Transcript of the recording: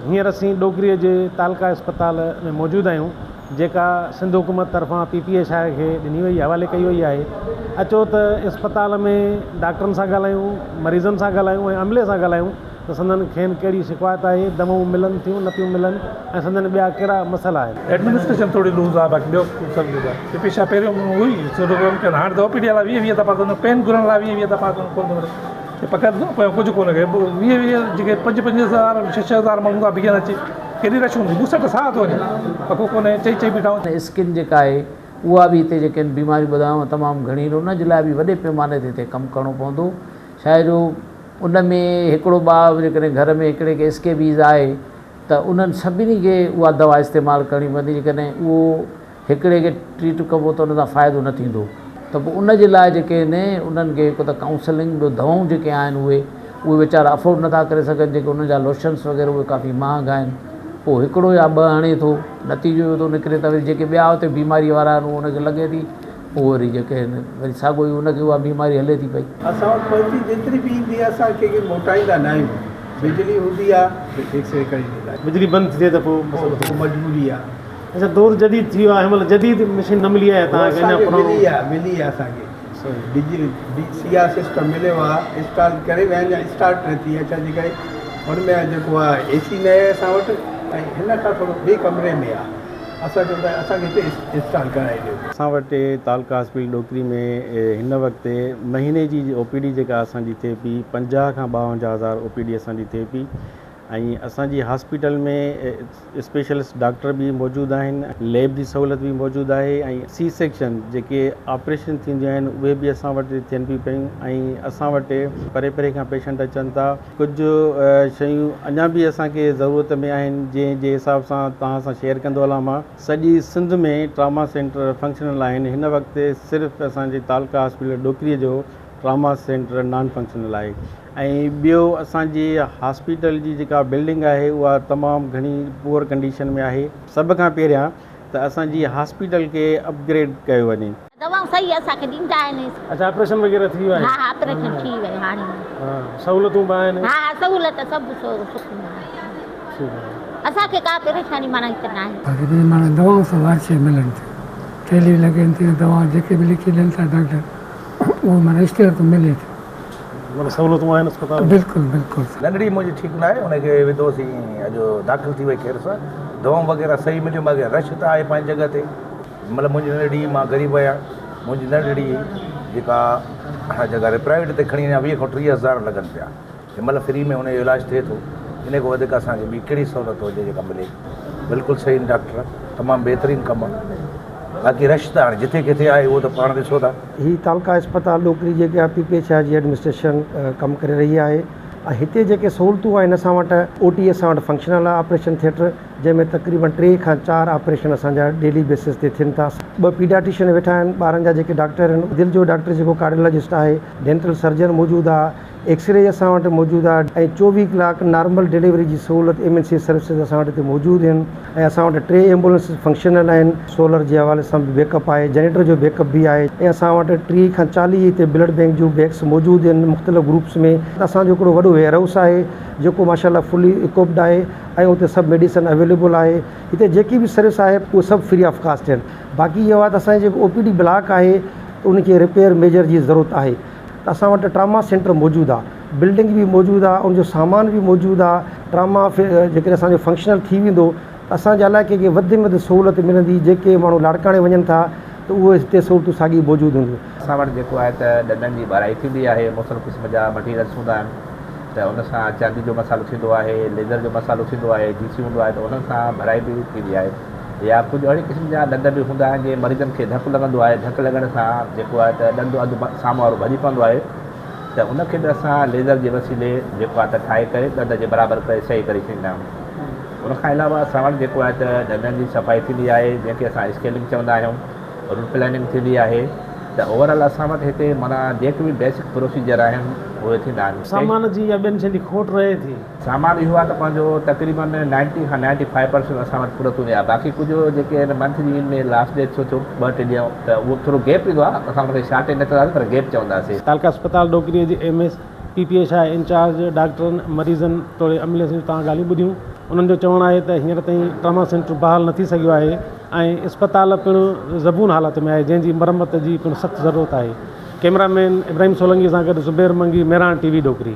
هينئر اسين ڏوڪريء جي تعلقه اسپتال ۾ موجود آهيون، جيڪا سنڌ حڪومت طرفان پي پي اي شاهه کي ڏني وئي حوالي ڪئي وئي آهي. اچو ته اسپتال ۾ ڊاڪٽرن سان ڳالهايون، مريضن سان ڳالهايون ۽ عملي سان ڳالهايون ته سندن کين ڪهڙي شڪايت آهي، دوائون ملن ٿيون نه ٿيون ملن ۽ سندن ٻيا ڪهڙا مسئلا آهن. ايڊمنسٽريشن ٿوري لوز آهي باقي ٻيو سڀ لوز آهي. پي پي شاهه پهريون هئي سٺو ڪم ڪيو هاڻي ته او پي ڊي لاء ويهه ويهه دفعا ٿو پين گهرڻ لاء ويهه ويهه دفعا ڪونه ٿو ملي. پڪڙ ٿو پيو ڪجهه ڪونه ڪري ويهه ويهه جيڪي پنج پنج هزار ڇهه ڇهه هزار ماڻهو ٿا بيهن اچي ڪيڏي رش هوندي مون سٽ ساهه ٿو وڃي پکو ڪونهي چئي چئي بيٺا آهيون. اسڪن جيڪا آهي اها به هتي جيڪي آهن بيماريون ٻڌايو تمام گهڻي آهن ان جي لاء به وڏي پيماني تي هتي ڪم ڪرڻو پوندو ڇاهي جو ان ۾ هڪڙو ٻار جيڪڏهن گهر ۾ هڪڙي کي اسڪيبيز آهي ته انهن سڀني کي اها دوا استعمال ڪرڻي پوندي جيڪڏهن اهو هڪڙي کي ٽريٽ ڪبو ته ان سان فائدو نه ٿيندو ته پوء ان جي لاء جيڪي آهن انهن کي هڪ ته ڪائونسلنگ ٻيو دوائون جيڪي آهن اهي اهي ويچارا افورڊ نٿا ڪري سگهن جيڪي انهن جا لوشنس وغيره اهي ڪافي مهانگا آهن پوء هڪڙو يا ٻه هڻي ٿو نتيجو اهو ٿو نڪري ته وري جيڪي ٻيا اتي بيماري وارا آهن اهو ان کي لڳي ٿي پوء وري جيڪي آهن وري ساڳو ئي ان کي اها بيماري هلي ٿي پئي. اسان وٽ پرچي جيتري به ايندي آهي اسان ڪنهن کي موٽائيندا نه آهيون بجلي هوندي آهي ته ايڪسري ڪري ڏيندا آهيون. بجلي بند ٿي ٿئي ته پوء مسئلو پوء مجبوري آهي. اڇا دور جديد ٿي ويو آهي هن مهل جديد مشين نه ملي آهي توهان کي اڃا پراڻو ملي آهي ملي آهي اسان کي ڊجي ڊي سي آر سسٽم مليو آهي انسٽال ڪري ويا اڃا اسٽارٽ نه ٿي آهي ڇا جي ڪري هن ۾ جيڪو آهي اي سي نه آهي اسان وٽ ۽ هن کان ٿورو ٻئي ڪمري ۾ آهي اسان چون ٿا اسان کي هتي انسٽال ڪرائي ڏيو. اسان وٽ تعلقه هاسپيٽل ڏوڪري ۾ هن وقت مهيني جي او پي ڊي جيڪا اسان جي ٿئي پئي 50 کان 52 هزار او پي ڊي اسان جي ٿئي پئي ۽ اسان جي هاسپيٽل ۾ اسپيشلسٽ ڊاڪٽر به موجود آهن، ليب جي سهولت به موجود آهي ۽ سي سيڪشن جيڪي آپريشن ٿينديون آهن اهي به اسان وٽ ٿين پيون پيون ۽ اسان وٽ پري پري کان پيشنٽ اچن ٿا ڪجهه شيون اڃا به اسان کي ضرورت ۾ آهن جنهن جي حساب سان توهان سان شيئر ڪندو هلان مان سڄي سنڌ ۾ ٽراما سينٽر فنڪشنل آهن هن وقت صرف اسان جي تعلقه هاسپيٽل ڏوڪري جو ٽراما سينٽر نان فنڪشنل آهي ۽ ٻيو اسان جي هاسپيٽل جي جيڪا بلڊنگ آهي اها تمام گهڻي پوئر ڪنڊيشن ۾ آهي سڀ کان پهريان ته اسان جي هاسپيٽل کي اپگريڊ ڪيو وڃي. دوائون صحيح اسان کي ڏيندا آهن. اڇا آپريشن وغيره ٿي ويو آهي. ها ها آپريشن ٿي ويو هاڻي. ها سهولتون به آهن. ها ها سهولت سڀ سٺيون آهن. ٺيڪ آهي. اسان کي ڪا پريشاني معنيٰ هت ناهي. باقي ٻي معنيٰ دوائون سڀ هر شيء ملن ٿيون ٿيلهيون لڳن ٿيون دوائون جيڪي به لکي ڏين ٿا ڊاڪٽر اهو معنيٰ اشتهار ته ملي ٿو. معنيٰ سهولتون آهن اسپتال ۾. بلڪل بلڪل. ننڍڙي منهنجي ٺيڪ ناهي ان کي وڌوسين اڄ داخل ٿي وئي خير سان دوائون وغيره صحيح مليون باقي رش ته آهي پنهنجي جڳهه تي مطلب منهنجي ننڍڙي مان غريب آهيان منهنجي ننڍڙي جيڪا جيڪا پرائيويٽ تي کڻي وڃان 20 کان 30 هزار لڳن پيا هن مهل فري ۾ ان جو علاج ٿئي ٿو ان کان وڌيڪ اسان کي ٻي ڪهڙي سهولت هجي جيڪا ملي بلڪل صحيح ڊاڪٽر تمام بهترين ڪم آهي باقي رش ته هاڻي جٿي ڪٿي آهي اهو ته پاڻ ڏسو ٿا. هي تعلقه اسپتال ڏوڪري جيڪي آهي پي پي ايڇ I جي ايڊمنسٽريشن ڪم ڪري رهي آهي ۽ هتي جيڪي سهولتون آهن اسان وٽ او ٽي اسان وٽ فنڪشنل آهي آپريشن ٿيٽر جنهن ۾ تقريبن 3 کان 4 آپريشن اسان جا ڊيلي بيسس تي ٿين ٿا 2 پيڊاٽيشن ويٺا آهن ٻارن جا جيڪي ڊاڪٽر آهن دل جو ڊاڪٽر جيڪو ڪارڊيولاجسٽ آهي ڊينٽل سرجن موجود آهي ايڪسري اسان وٽ موجود آهي ۽ 24 ڪلاڪ نارمل ڊليوري جي سهولت ايمرجنسي سروسز اسان وٽ هتي موجود آهن ۽ اسان وٽ 3 ايمبولنسز فنڪشنل آهن سولر جي حوالي سان به بيڪ اپ آهي جنريٽر جو بيڪ اپ به آهي ۽ اسان وٽ 30 کان 40 هتي بلڊ بينڪ جون بيگس موجود آهن مختلف گروپس ۾ اسان جو هڪڙو وڏو ويئر هائوس آهي جيڪو ماشاء الله فلي اڪوپڊ آهي ۽ اتي سڀ ميڊيسن اويليبل آهي هتي جيڪي به سروس آهي اهي سڀ فري آف ڪاسٽ آهن باقي اهو آهي ته اسان جي جيڪو او پي ڊي بلاڪ آهي ان کي رپيئر ميجر جي ضرورت آهي ته اسان وٽ ٽراما سينٽر موجود آ، بلڊنگ به موجود آ، ان جو سامان به موجود آ، ٽراما جيڪڏهن اسان جو فنڪشنل ٿي ويندو ته اسان جي علائقي کي وڌ ۾ وڌ سهولت ملندي، جيڪي ماڻهو لاڙڪاڻي وڃن ٿا ته اهي هتي سهولتون ساڳي موجود هونديون. اسان وٽ جيڪو آهي ته ڏندن جي ڀرائي ٿيندي آهي، مختلف قسم جا مٽيريلس هوندا آهن ته ان سان چاندي جو مسالو ٿيندو آهي، ليزر جو مسالو ٿيندو آهي، جي سي هوندو آهي ته انهن سان ڀرائي به ٿيندي آهي. يا ڪجهه اهڙي قسم جا ڏند به هوندا آهن جي مريضن کي ڌڪ لڳندو آهي، ڌڪ لڳڻ سان جيڪو آهي ته ڏند اڌ سامهون وارو ڀڄي پوندو آهي ته ان کي به اسان ليزر جي وسيلي جيڪو آهي ته ٺاهي ڪري ڏند جي برابر ڪري صحيح ڪري ڇڏيندا آهيون. ان کان علاوه اسان وٽ جيڪو آهي ته ڏندن جي صفائي ٿيندي آهي جنهن کي اسان اسڪيلنگ چوندا آهيون، روٽ پلاننگ ٿيندي آهي ته اوور آل اسان وٽ هتي معنيٰ جيڪي به بيسڪ پروسيجر آهن اهي ٿيندا آهن. سامان جي يا ٻين شين جي کوٽ رهي ٿي. سامان اهو آهي ته پنهنجو تقريبن 90 کان 95 پرسنٽ اسان وٽ پورت هوندي آهي باقي ڪجهه جيڪي آهن منٿ جي ان ۾ لاسٽ ڊيٽ ٿيو 2 3 ڏينهن ته اهو ٿورو گيپ ايندو آهي اسان ان کي شارٽيج نه چونداسين پر گيپ چونداسين. تعلقه اسپتال ڏوڪريء جي M S, P P H I incharge, ڊاڪٽرن، مريضن توڙي عملي سان توهان ڳالهيون ٻڌيون. انهن جو چوڻ آهي ته هينئر تائين ٽراما سينٽر بحال نه ٿي سگهيو آهي ۽ اسپتال پڻ زبون حالت ۾ آهي جنهن جي مرمت جي پڻ سخت ضرورت آهي. ڪئميرا مين ابراهيم سولنگي سان گڏ زبير منگي، مهراڻ ٽي وي ڏوڪري.